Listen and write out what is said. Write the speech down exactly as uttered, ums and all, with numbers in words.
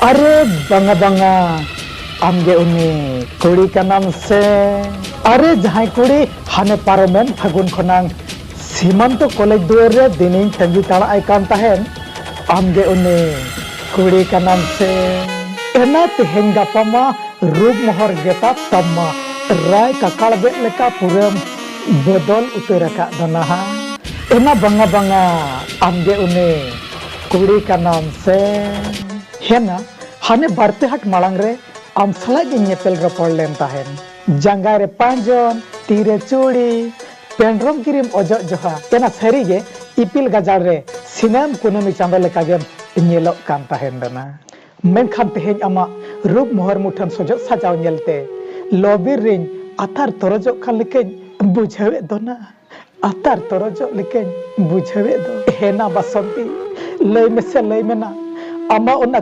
ᱟᱨᱮ ᱵᱟᱝᱟ ᱵᱟᱝᱟ, ᱟᱢᱜᱮ ᱩᱱᱤ ᱠᱩᱲᱤ ᱠᱟᱱᱟᱢ ᱥᱮ? ᱟᱨᱮ ᱡᱟᱦᱟᱸᱭ ᱠᱩᱲᱤ ᱦᱟᱱᱮ ᱯᱟᱨᱚᱢᱮᱱ ᱯᱷᱟᱹᱜᱩᱱ ᱠᱷᱚᱱᱟᱝ ᱥᱤᱢᱟᱱᱛᱚ ᱠᱚᱞᱮᱡᱽ ᱫᱩᱣᱟᱹᱨ ᱨᱮ ᱫᱤᱱᱤᱧ ᱛᱟᱺᱜᱤ ᱛᱟᱲᱟᱜ ᱟᱭ ᱠᱟᱱ ᱛᱟᱦᱮᱸᱱ, ᱟᱢᱜᱮ ᱩᱱᱤ ᱠᱩᱲᱤ ᱠᱟᱱᱟᱢ ᱥᱮ? ᱮᱱᱟ ᱛᱮᱦᱮᱧ ᱜᱟᱯᱟ ᱢᱟ ᱨᱩᱯ ᱢᱚᱦᱚᱨ ᱜᱮᱛᱟ ᱛᱟᱢ ᱢᱟ ᱨᱟᱭ ᱠᱟᱠᱟᱲ ᱵᱮᱫ ᱞᱮᱠᱟ ᱯᱩᱨᱟᱹᱢ ᱵᱚᱫᱚᱞ ᱩᱛᱟᱹᱨ ᱟᱠᱟᱫ ᱫᱚ ᱱᱟᱦᱟᱜ᱾ ᱮᱱᱟ ᱵᱟᱝᱟ ᱵᱟᱝᱟ, ᱟᱢᱜᱮ ᱩᱱᱤ ᱠᱩᱲᱤ ᱠᱟᱱᱟᱢ ᱥᱮ? ᱦᱮᱱᱟ, ᱦᱟᱱᱮ ᱵᱟᱨ ᱯᱮ ᱦᱟᱴ ᱢᱟᱲᱟᱝ ᱨᱮ ᱟᱢ ᱥᱟᱞᱟᱜ ᱜᱤᱧ ᱧᱮᱯᱮᱞ ᱨᱚᱯᱚᱲ ᱞᱮᱱ ᱛᱟᱦᱮᱸᱱ᱾ ᱡᱟᱸᱜᱟ ᱨᱮ ᱯᱟᱸᱡᱚᱱ, ᱛᱤ ᱨᱮ ᱪᱩᱲᱤ, ᱯᱮᱱᱰᱨᱚᱢ ᱠᱨᱤᱢ ᱚᱡᱚᱜ ᱡᱚᱦᱟ᱾ ᱮᱱᱟ ᱥᱟᱹᱨᱤ ᱜᱮ ᱤᱯᱤᱞ ᱜᱟᱡᱟᱲ ᱨᱮ ᱥᱤᱱᱟᱹᱢ ᱠᱩᱱᱟᱹᱢᱤ ᱪᱟᱸᱫᱚ ᱞᱮᱠᱟ ᱜᱮᱢ ᱧᱮᱞᱚᱜ ᱠᱟᱱ ᱛᱟᱦᱮᱸᱱ ᱫᱚ ᱱᱟ᱾ ᱢᱮᱱᱠᱷᱟᱱ ᱛᱮᱦᱮᱧ ᱟᱢᱟᱜ ᱨᱩᱯ ᱢᱚᱦᱚᱨ ᱢᱩᱴᱷᱟᱹᱱ ᱥᱚᱡᱚᱜ ᱥᱟᱡᱟᱣ ᱧᱮᱞᱛᱮ ᱞᱚᱵᱤᱨ ᱨᱤᱧ ᱟᱛᱟᱨ ᱛᱚᱨᱚᱡᱚᱜ ᱠᱟᱱ ᱞᱮᱠᱟᱧ ᱵᱩᱡᱷᱟᱹᱣᱮᱫ ᱫᱚ ᱱᱟ᱾ ᱟᱛᱟᱨ ᱛᱚᱨᱚᱡᱚᱜ ᱞᱮᱠᱟᱧ ᱵᱩᱡᱷᱟᱹᱣᱮᱫ ᱫᱚ᱾ ᱦᱮᱱᱟ ᱵᱟᱥᱚᱱᱛᱤ, ᱞᱟᱹᱭ ᱢᱮᱥᱮ ᱞᱟᱹᱭ ᱢᱮ ᱱᱟ, ᱟᱢᱟᱜ ᱚᱱᱟ